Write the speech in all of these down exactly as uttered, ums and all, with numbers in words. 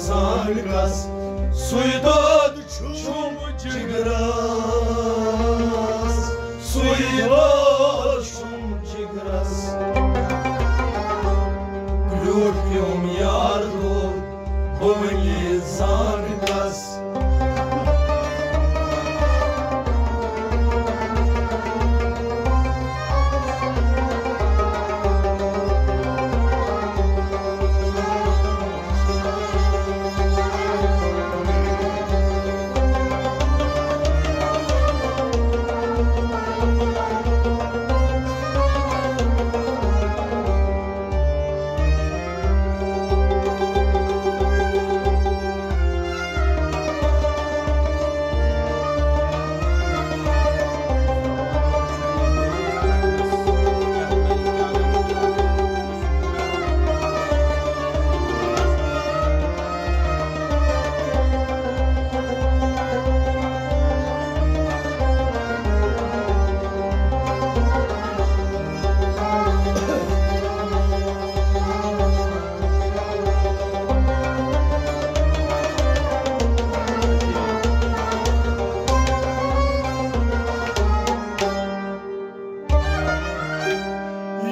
زان کس، سُے دود چھُم جگرس، سُے دود چھُم جگرس۔ کرٛیوٗٹھ پیوم یار دود، بہٕ ؤنی زان کس۔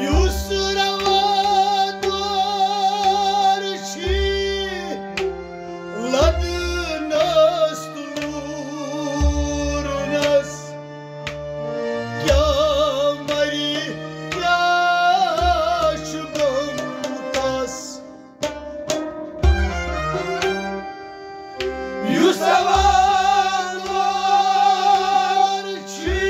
یُس روا دور چھی لدنس تورنس، کیا مری، کیا چھ گومتس؟ یُس سوار چھی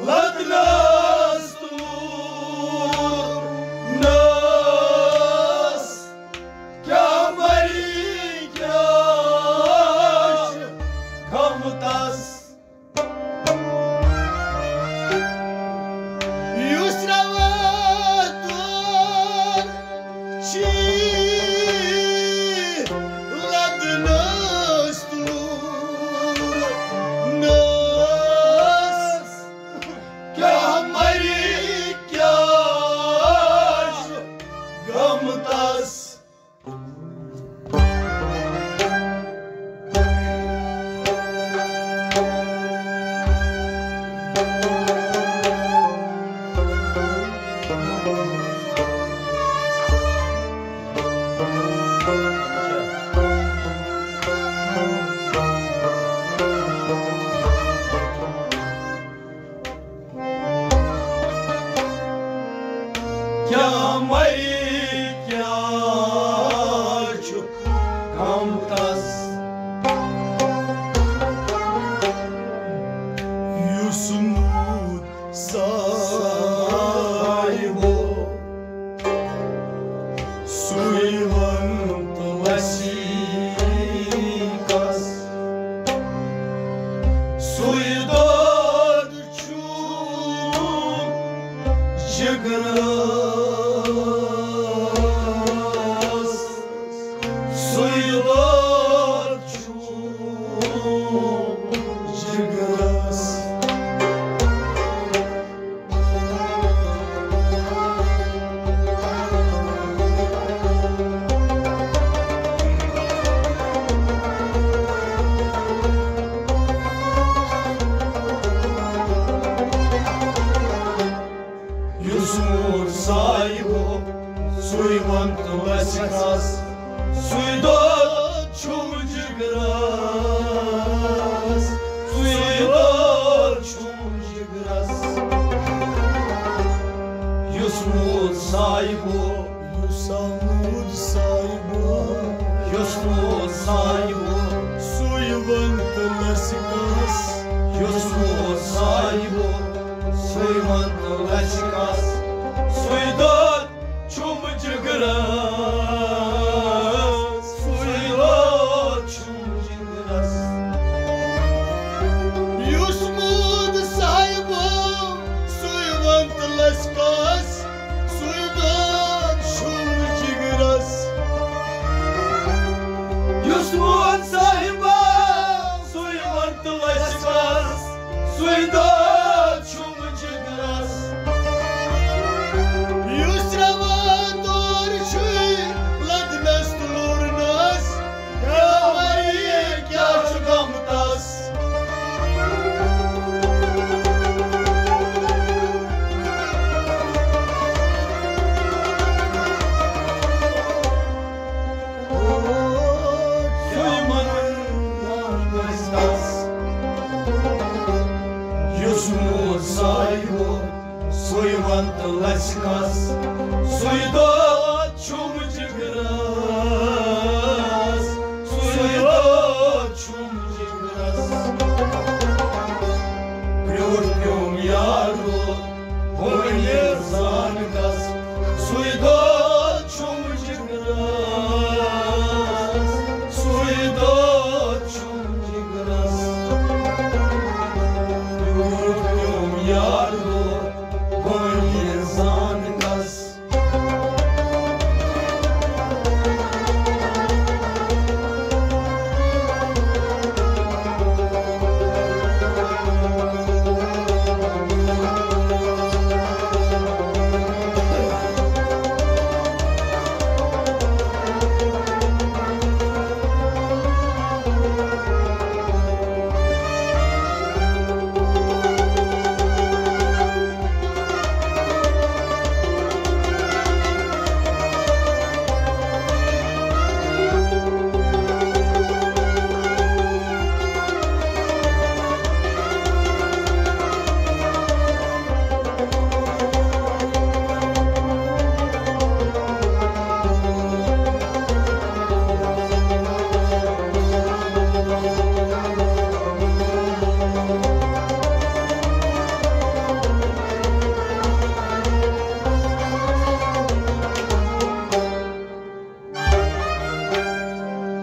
لدنس تورنس، کیا مری، کیا چھ گومتس؟ یُس روا دور چھی لدنس تورنس، کیا مری، کیا چھ گومتس؟ کیا مری، کیا چھ گومتس؟ یُس موٗد صاحبو، سُے ون تہٕ لسی کس، سُے دود چھُم جگرس، سُے دود چھُم جگرس۔ یُس موٗد صاحبو، سُے ون تہٕ لسی کس، سُے دود چھُم جگرس، سُے دود چھُم جگرس۔ یُس موٗد صاحبو، یُس موٗد صاحبو، یُس موٗد صاحبو، سُے ون تہٕ لسی کس، یُس موٗد صاحبو، سُے ون تہٕ لسی کس، سُے دود چھُم جگرس، سُے دود چھُم جگرس۔ یُس موٗد صاحبو، سُے ون تہٕ لسی کس، سُے دود چھُم جگرس۔ یُس موٗد صاحبو، سُے ون تہٕ لسی کس، سُے دود چھُم جگرس۔ یُس روا دور چھُے لدنس سایو، سُے وَن تہٕ لَسہِ کَس، سُے دود چھُم جِگرَس، سُے دود چھُم جِگرَس۔ کرٛیوٗٹھ پیوٚم یارو، وۄنۍ یہِ زان کَس، سُے دود چھُم جِگرَس، سُے دود چھُم جِگرَس۔ کرٛیوٗٹھ پیوٚم یارو، وۄنۍ یہِ زان کَس۔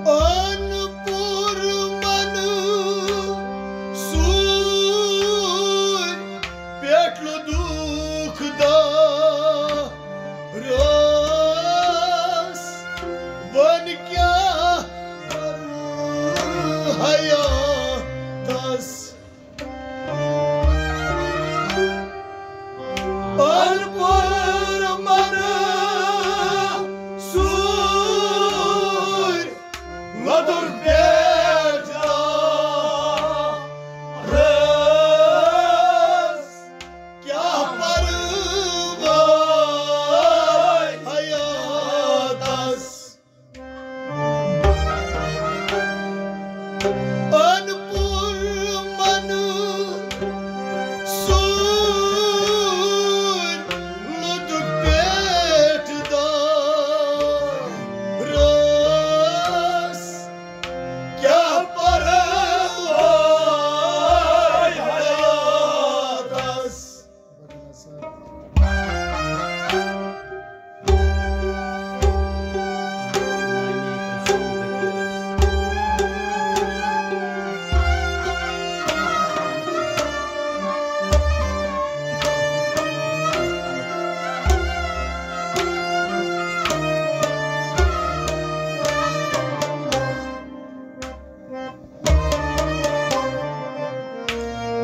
ان پُر منہٕ سوٗرۍ پٮ۪ٹھ لوٚدُکھ داہ رٲس۔ وۄنۍ کیٛاہ کرٕ حیاتس؟ ان پُر منہٕ سوٗرۍ لوٚدُکھ پٮ۪ٹھ داہ رٲس۔ کیٛاہ پرواے حیاتس؟ ان پُر منہٕ سوٗرۍ لوٚدُکھ پٮ۪ٹھ داہ رٲس۔ کیٛاہ پرواے حیاتس؟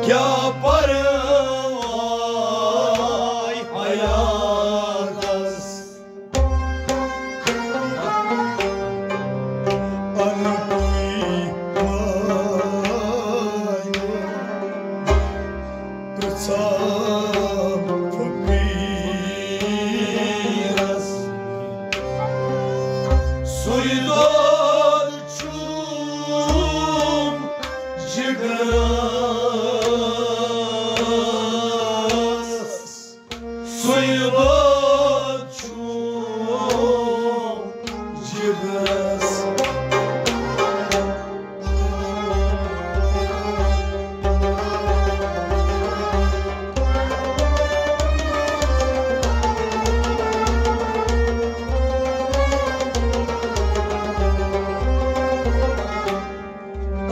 کیٛاہ پرواے حیاتس؟ ان پُر منہٕ پرٛژھاو فقیٖرس، سُے دود چھُم جِگرس، سُے دود چھُم جِگرس۔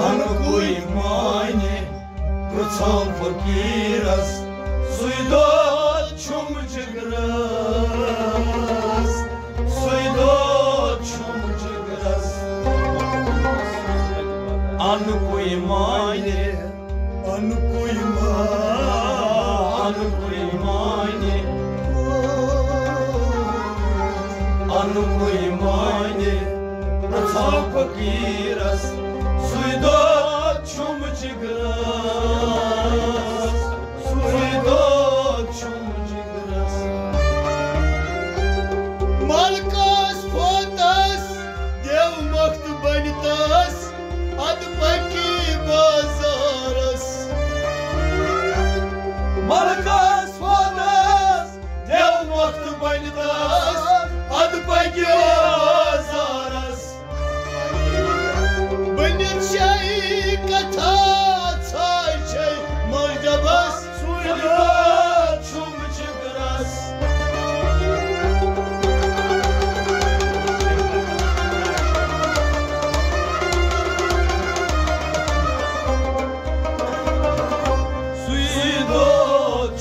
انکُے معنی پرٛژھو فقیٖرس، سُے دود چھُم جِگرس، سُے دود چھُم جِگرس۔ انکُے معنی، انکُے معنی، انکُے معنی، انکُے معنی پرٛژھو فقیٖرس، سُے دود چھُم جِگرس، سُے دود چھُم جِگرس۔ ملکس فوتس دیو مخت بنتس، ادٕ پکی بازارس۔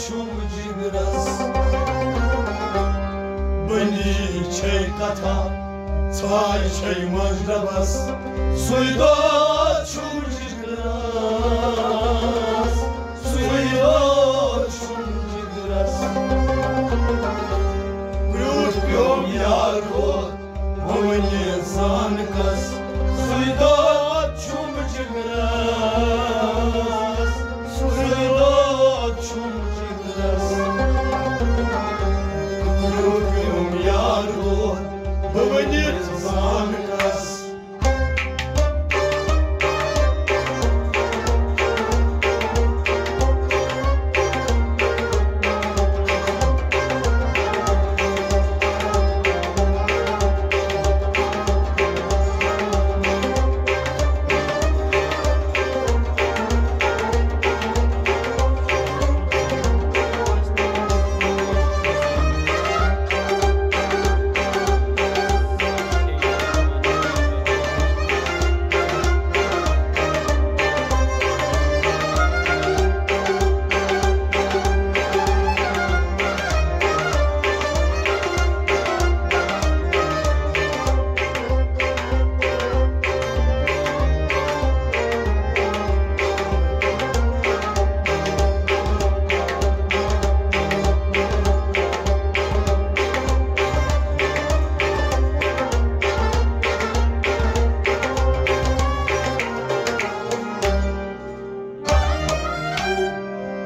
چھُم جگرس۔ بٔنی چھے کتھا، ژھاے چھے منٛز ڈبس، سُے دود چھُم جگرس، سُے دود چھُم جگرس۔ کرٛیوٗٹھ پیوم یار دود، وۄنۍ زان کس، سُے دود چھُم جگرس، سُے دود چھُم جگرس۔ یُم یار دود، بہٕ ؤنِتھ زان کس۔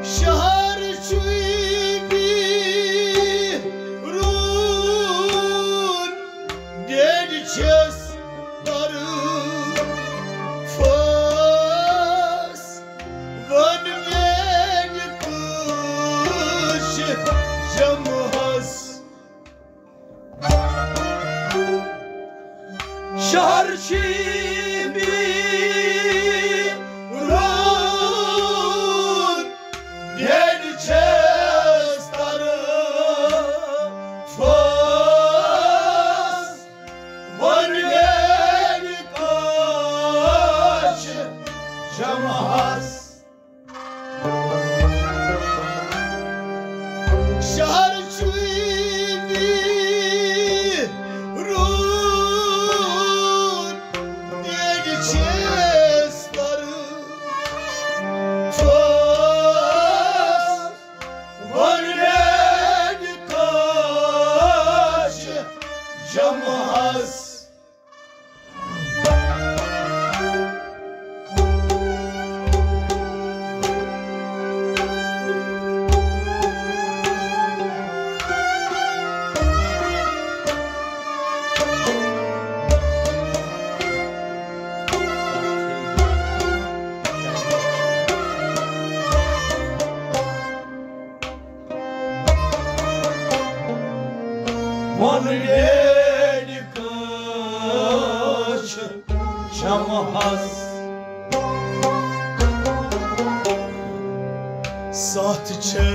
شہر چھُے بیرون، ڈیڈ چھَس کران فٲس، وَن میٛانہِ کٲشہِ جمہس۔ شہر چھُے بیرون، ڈیڈ چھَس کران فٲس، وَن میٛانہِ کٲشہِ جمہس۔ شہر چھُے بیرون، ڈیڈ چھَس کران فٲس، وَن میٛانہِ کٲشہِ جمہس۔ وَن ڈیڈِ کٲشہِ جمہس۔ ستھ چھے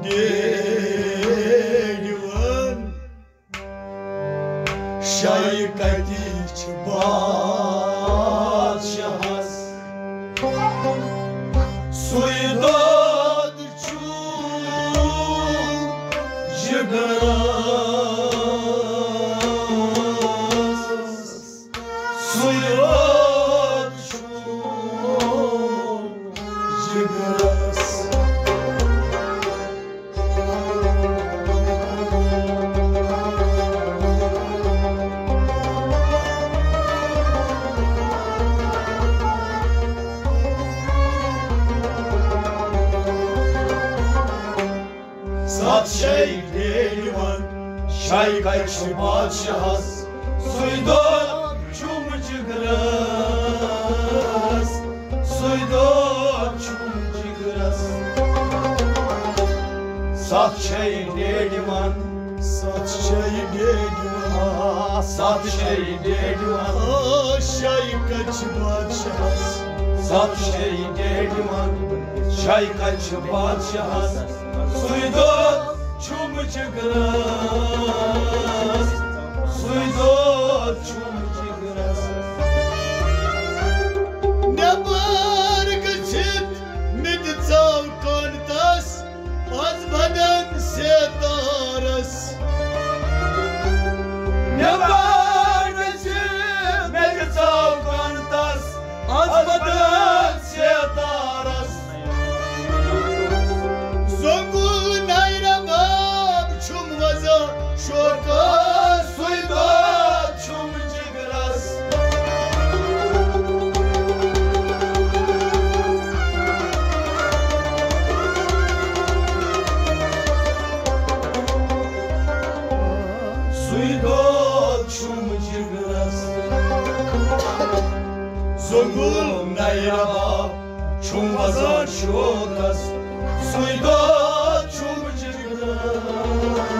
ڈیڈِ وَن، شے کتہِ چھِ بادشاہس؟ سُے دود چھُ جگرس، سُے دود چھُ جگرس۔ ستھ چھے ڈیڈِ وَن، شے کتہِ چھِ بادشاہس؟ سُے دود چھُم جگرس، سُے دود چھُم جگرس۔ ستھ چھے ڈیڈِ وَن، ستھ چھے ڈیڈِ وَن، آ، ستھ چھے ڈیڈِ وَن۔ آ، شے کتہِ چھِ بادشاہس؟ ستھ چھے ڈیڈِ وَن، شے کتہِ چھِ بادشاہس؟ سُے دود چھُم جگرس، سُے دود چھُم جگرس۔ نٮ۪بر گٔژھِتھ مےٚ دِژاو کانتس، زنگول نَیہِ رباب چھُم وزان شوقس، سُے دۄہ چھُم جگرس۔